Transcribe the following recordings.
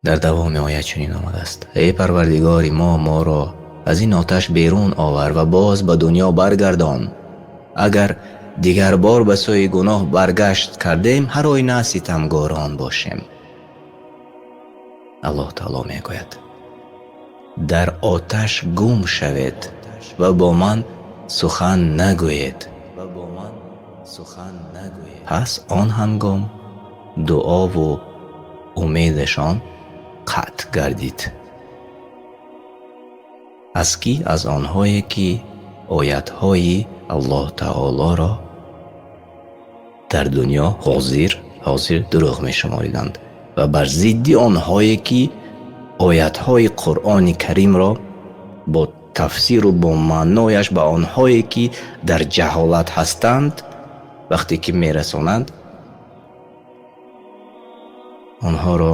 Дар давоми оят чунин омадааст: эй Парвардигори мо, моро аз ин оташ берун овар ва боз ба дунё баргардон. Агар дигар бор ба сӯи гуноҳ баргашт кардем, ҳар оина ситамгорон бошем. Аллоҳ таоло мегӯяд: дар оташ гум шавед ва бо ман сухан нагӯед. Пас он ҳангом дуову умедашон қатъ гардид. Аз кӣ? Аз онҳое ки оятҳои Аллоҳ таолоро дар дунё ҳозир дурӯғ мешумориданд ва бар зидди онҳое ки оятҳои Қуръони Каримро бо тафсиру бо маънояш ба онҳое ки дар ҷаҳолат ҳастанд вақте ки мерасонанд, онҳоро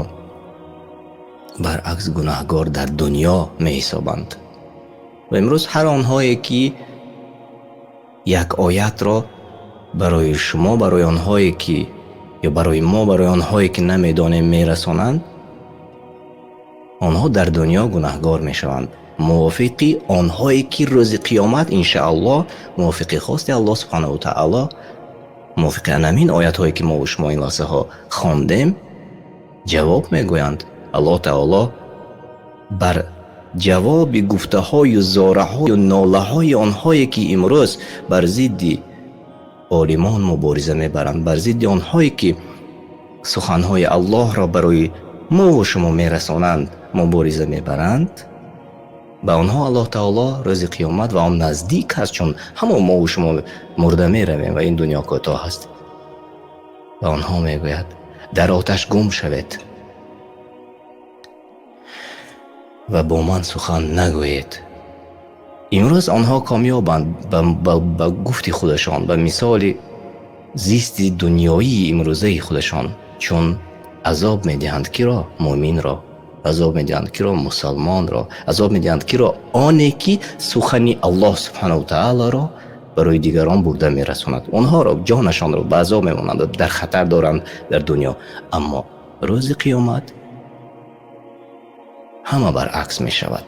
баръакс гунаҳгор дар дунё меҳисобанд. Ва имрӯз ҳар онҳое ки як оятро барои шумо, барои онҳое ки ё барои мо, барои онҳое ки намедонем мерасонанд, онҳо дар дунё гунаҳгор мешаванд. Мувофиқи онҳое ки рӯзи қиёмат иншааллоҳ мувофиқи хости Аллоҳ субҳанаҳу таоло, мувофиқи ҳамин оятҳое ки мо шумо ин лаҳзаҳо хондем, ҷавоб мегӯянд. Аллоҳ таоло бар ҷавоби гуфтаҳою зораҳою нолаҳои онҳое ки имрӯз бар зидди олимон мубориза мебаранд, бар зидди онҳое ки суханҳои Аллоҳро барои мову шумо мерасонанд мубориза мебаранд, ба онҳо Аллоҳ таоло рӯзи қиёмат, ва он наздик аст, чун ҳамо мову шумо мурда меравем ва ин дунё кӯтоҳ аст, ба онҳо мегӯяд: дар оташ гум шавед ва бо ман сухан нагӯед. Имрӯз онҳо комёбанд ба гуфти худашон, ба мисоли зисти дунёии имрӯзаи худашон, чун азоб медиҳанд киро? Мӯминро азоб медиҳанд, киро? Мусалмонро азоб медиҳанд, киро? Оне ки сухани Аллоҳ субҳанаҳу таолоро барои дигарон бурда мерасонад. Онҳоро, ҷонашонро ба азоб мемонанд, дар хатар доранд дар дунё, аммо рӯзи қиёмат ҳама баръакс мешавад.